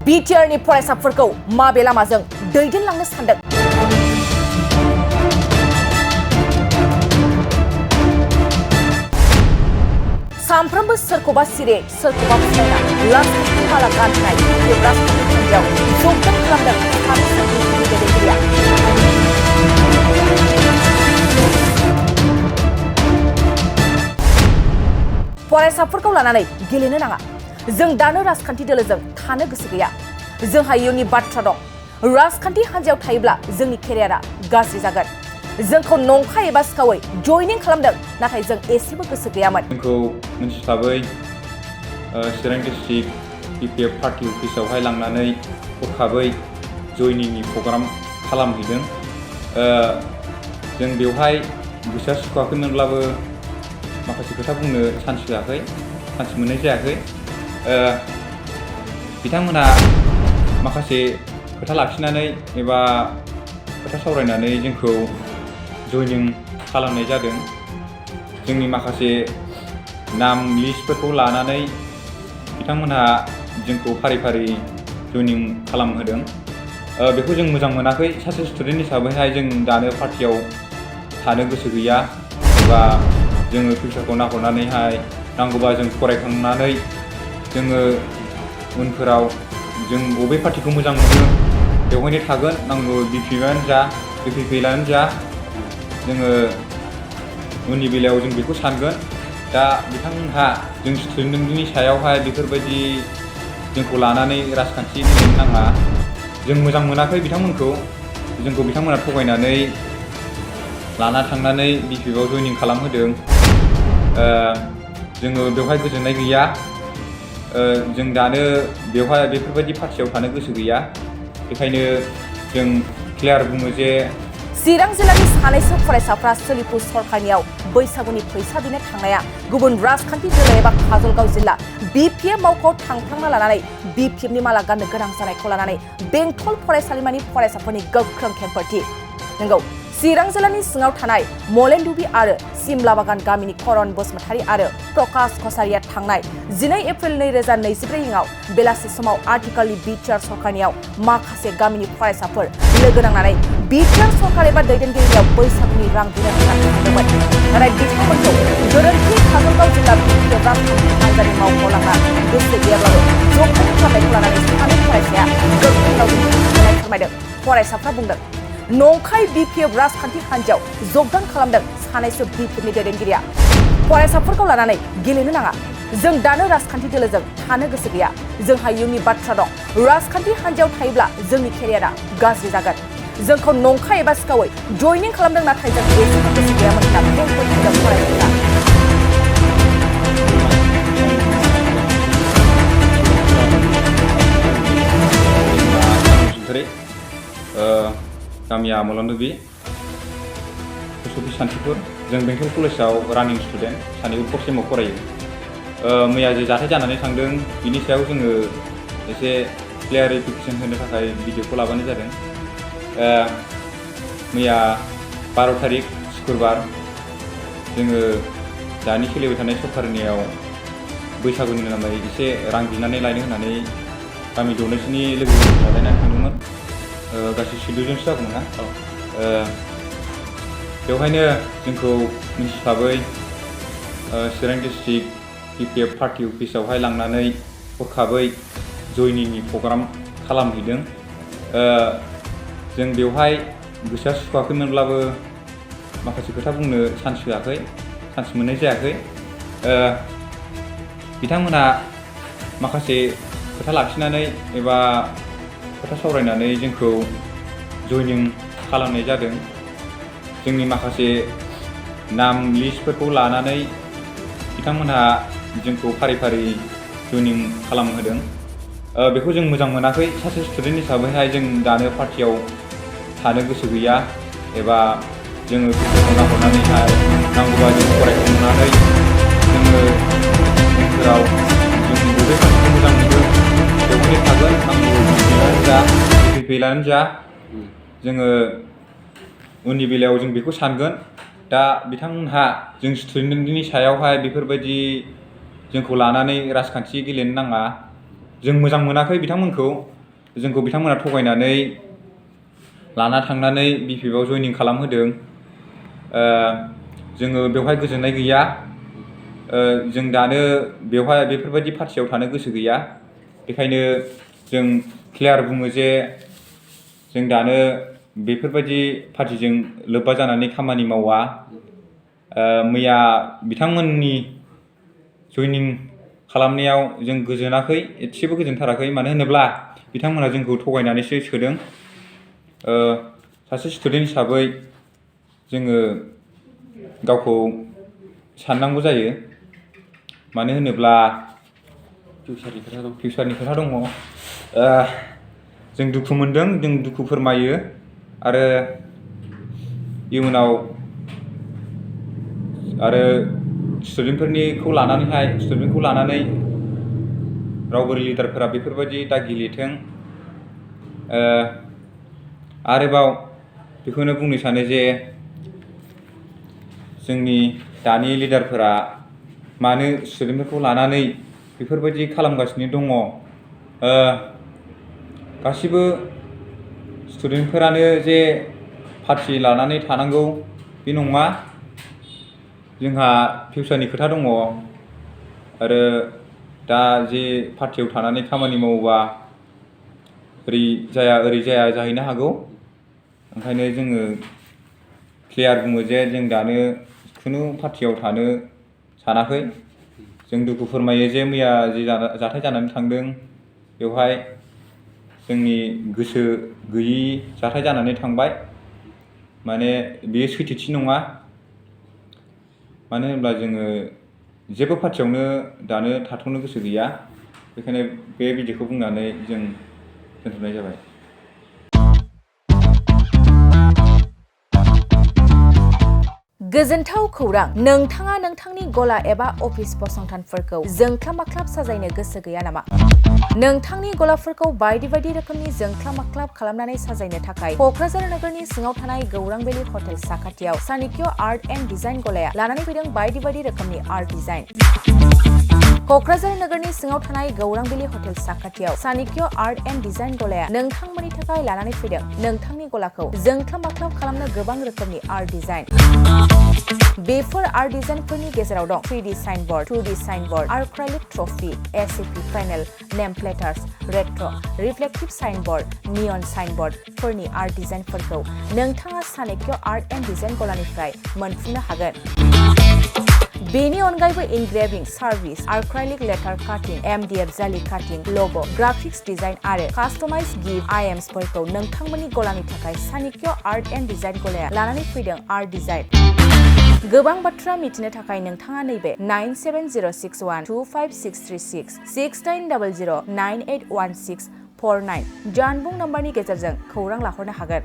बिटिआरनि फरायसाफोरखौ माबे लामाजों दैदेनलांनो सानदों? सानफ्रोमबो सोरखौबा सिरे सोरखौबा फुस्लायना राजखान्थिनि माला गानहोनाय बे राजखान्थि हान्जायाव जगदान खालामदों सानै सानथौगिरि दैदेनगिरिया। फरायसाफोरखौ लानानै गेलेनो नाङा, जों दानो राजखान्थि दोलोजों थानो गोसो गैया, जोंहा इयुननि बाथ्रा दं, राजखान्थि हान्जायाव थायोब्ला जोंनि केरियारा गाज्रि जागोन, जोंखौ नंखाय एबा सिखावै जयनिं खालामदों, नाथाय जों एसेबो गोसो गैयामोन। जोंखौ मिन्थिस्लाबै चिरां डिस्ट्रिक्ट बिपिएफ पार्टी अफिसावहाय लांनानै हरखाबै जयनिंनि प्रग्राम खालामहैदों। जों बेवहाय गोसोआ सुखुवाखैमोनब्लाबो माखासे खोथा बुंनो चान्स होआखै, चान्स मोननाय जायाखै। बिथांमोना माखासे खोथा लाखिनानै एबा खोथा सावरायनानै जोंखौ जयनिं खालामनाय जादों। जोंनि माखासे नाम लिस्टफोरखौ लानानै बिथांमोनहा जोंखौ फारि फारि जयनिं खालामहोदों। बेखौ जों मोजां मोनाखै। सासे स्टुडेन्ट हिसाबैहाय जों दानो पार्टियाव थानो गोसो गैया, एबा जोङो फिउचारखौ नाहरनानैहाय नांगौबा जों फरायखांनानै जोङो उनफोराव जों बबे पार्टिखौ मोजां मोनो बेवहायनो थागोन, नांगौ बिपिएफआनो जा बिपिपिएलआनो जा, जोङो उननि बेलायाव जों बेखौ सानगोन। दा बिथांमोनहा जों स्टुडेन्टनि सायावहाय बेफोरबायदि जोंखौ लानानै राजखान्थि गेलेनो नाङा, जों मोजां मोनाखै बिथांमोनखौ। जोंखौ बिथांमोना थगायनानै लाना थांनानै बिपिएफआव जयनिं खालामहोदों। जोङो बेवहाय गोजोननाय गैया। जों दानो बेवहाय बेफोरबायदि पार्टियाव थानो गोसो गैया। बेखायनो जों क्लियार बुङो जे चिरां जिल्लानि सानैसो फरायसाफ्रा सोलिफु सरकारनियाव बैसागुनि फैसा बिनो थांनाया गुबुन राजखान्थि दोलो एबा काजलगाव जिल्ला बिपिएफ मावख'आव थांफ्लांना लानानै बिपिएफनि माला गाननो गोनां जानायखौ लानानै बेंटल फरायसालिमानि फरायसाफोरनि गोख्रों खेंफोरथि। नंगौ, चिरां जिल्लानि सिङाव थानाय मलेनदुबि आरो सिमलाबागान गामिनि करन बसुमतारी आरो प्रकाश कसारिया थांनाय 12 एप्रिल 2024 इंआव बेलासि समाव आथिखालनि बिटिआर सरकारनियाव माखासे गामिनि फरायसाफोर लोगो नांनानै बिटिआर सरकार एबा दैदेनगिरिनियाव बैसागुनि रां बिनो होननानै थांदोंमोन। नाथाय बिथांमोनखौ गोरोन्थि काजलगाव जिल्ला बिटिआर राजखान्थि हान्जानि मावख'आव लांना गोसो गैयाब्लाबो जखम खालामनायखौ लानानै सानै फरायसाया गोख्रों रावजों बुंथिनाय फोरमायदों। फरायसाफ्रा बुंदों, नंखाय बिपिएफ राजखान्थि हान्जायाव जगदान खालामदों सानैसो बिपिएफनि दैदेनगिरिया। फरायसाफोरखौ लानानै गेलेनो नाङा, जों दानो राजखान्थि दोलोजों थानो गोसो गैया, जोंहा इयुननि बाथ्रा दं, राजखान्थि हान्जायाव थायोब्ला जोंनि केरियारा गाज्रि जागोन, जोंखौ नंखाय एबा सिखावै जयनिं खालामदों, नाथाय जों एसेबो गोसो गैयामोन होनना बुंफोरथिदों फरायसाफ्रा। गामिया मलेनदुबि, सफि सान्थिपुर। जों बेंटल कलेजाव रानिं स्टुडेन्ट, सानैबो फर्थ सेमाव फरायो। मैया जे जाथाय जानानै थांदों बिनि सायाव जोङो एसे क्लियारिफिकेसन होनो थाखाय भिडिअखौ लाबोनाय जादों। मैया 12 तारिख शुक्रबार जोङो दानि सोलिबाय थानाय सरकारनियाव बैसागुनि नामै एसे रां बिनानै लायनो होननानै गामि दरनैसोनि लोगोफोर लालायनानै थांदोंमोन। गासै 14 जनसो जागौमोन ना। बेवहायनो जोंखौ मिन्थिस्लाबै चिरां डिस्ट्रिक्ट बिपिएफ पार्टी अफिसावहाय लांनानै हरखाबै जयनिंनि प्रग्राम खालामहैदों। जों बेवहाय गोसोआ सुखुवाखैमोनब्लाबो माखासे खोथा बुंनो चान्स होआखै, चान्स मोननाय जायाखै। बिथांमोना माखासे खोथा लाखिनानै एबा खोथा सावरायनानै जोंखौ जयनिं खालामनाय जादों। जोंनि माखासे नाम लिस्टफोरखौ लानानै बिथांमोनहा जोंखौ फारि फारि जयनिं खालामहोदों। बेखौ जों मोजां मोनाखै। सासे स्टुडेन्ट हिसाबैहाय जों दानो पार्टियाव थानो गोसो गैया, एबा जोङो फिउचारखौ नाहरनानैहाय नांगौबा जों फरायखांनानै जोङो उनफोराव जों बबे पार्टिखौ मोजां मोनो बेवहायनो थागोन, नांगौ बिपिएफआनो जा बिपिपिएलआनो जा, जोङो उननि बेलायाव जों बेखौ सानगोन। दा बिथांमोनहा जों स्टुडेन्टनि सायावहाय बेफोरबायदि जोंखौ लानानै राजखान्थि गेलेनो नाङा, जों मोजां मोनाखै बिथांमोनखौ। जोंखौ बिथांमोना थगायनानै लाना थांनानै BPF आव जयनिं खालामहोदों। जोङो बेवहाय गोजोननाय गैया। जों दानो बेवहाय बेफोरबायदि पार्टियाव थानो गोसो गैया। बेखायनो जों क्लियार बुङो जे जों दानो बेफोरबायदि पार्टिजों लोब्बा जानानै खामानि मावा। मैया बिथांमोननि जयनिं खालामनायाव जों गोजोनाखै, एसेबो गोजोनथाराखै। मानो होनोब्ला बिथांमोना जोंखौ थगायनानैसो सोदों। सासे स्टुडेन्ट हिसाबै जोङो गावखौ साननांगौ जायो। मानो होनोब्ला फिउचारनि खोथा दङ। जों दुखु मोनदों, जों दुखु फोरमायो आरो इयुनाव आरो स्टुडेन्टखौ लानानै रावबो लिडारफोरा बेफोरबायदि दा गेलेथों। आरोबाव बेखौनो बुंनो सानो जे जोंनि दानि लिडारफोरा मानो स्टुडेन्टफोरखौ लानानै बेफोरबायदि खालामगासिनो दङ। गासिबो स्टुडेन्टफोरानो जे पार्टि लानानै थानांगौ बे नङा। जोंहा फिउचारनि खोथा दङ आरो दा जे पार्टियाव थानानै खामानि मावोबा ओरै जाया जाहैनो हागौ। ओंखायनो जोङो क्लियार बुङो जे जों दानो खुनु पार्टियाव थानो सानाखै। जों दुखु फोरमायो जे मैया जे जाथाय जानानै थांदों बेवहाय जोंनि गोसो गैयि जाथाय जानानै थांबाय। माने बेयो सैथोथि नङा। मानो होनब्ला जोङो जेबो पार्टियावनो दानो थाथ'नो गोसो गैया। बेखायनो बे भिडिअखौ बुंनानै जों दोनथ'नाय जाबाय। गोजोनथाव खौरां! नोंथाङा नोंथांनि गला एबा अफिस फसंथानफोरखौ जोंख्लाब माख्लाब साजायनो गोसो गैया नामा? नोंथांनि गलाफोरखौ बायदि रोखोमनि जोंख्लाब माख्लाब खालामनानै साजायनो थाखाय क'क्राझार नोगोरनि सिङाव थानाय गौरांभेलि हटेल साखाथियाव चाणक्य आर्ट एन्ड डिजाइन गलाया लानानै फैदों बायदि रोखोमनि आर्ट डिजाइन। क'क्राझार नोगोरनि सिङाव थानाय गौरांभेलि हटेल साखाथियाव चाणक्य आर्ट एन्ड डिजाइन गलाया नोंथांमोननि थाखाय लानानै फैदों नोंथांनि गलाखौ जोंख्लाब माख्लाब खालामनो गोबां रोखोमनि आर्ट डिजाइन। बेफोर आर्ट डिजाइनफोरनि गेजेराव दं 3D signboard, 2D signboard, acrylic trophy, SAP panel, name plates, retro', reflective signboard, neon साइनबोर्डफोरनि आर्ट डिजाइनफोरखौ नोंथाङा चाणक्य आर्ट एन्ड डिजाइन गलानिफ्राय मोनफुंनो हागोन। बेनि अनगायैबो इनग्रेविं, सार्भिस, आर्क्राइलिक लेटार काटिं, MDF जालि काटिं, लग', ग्राफिक्स डिजाइन आरो कास्टमाइज गिफ्ट आइटेम्सफोरखौ नोंथांमोननि गलानि थाखाय चाणक्य आर्ट एन्ड डिजाइन गलाया लानानै फैदों आर्ट डिजाइन। गोबां बाथ्रा मिथिनो थाखाय नोंथाङा नैबे 9706125636 6800981649 जानबुं नम्बरनि गेजेरजों खौरां लाहरनो हागोन।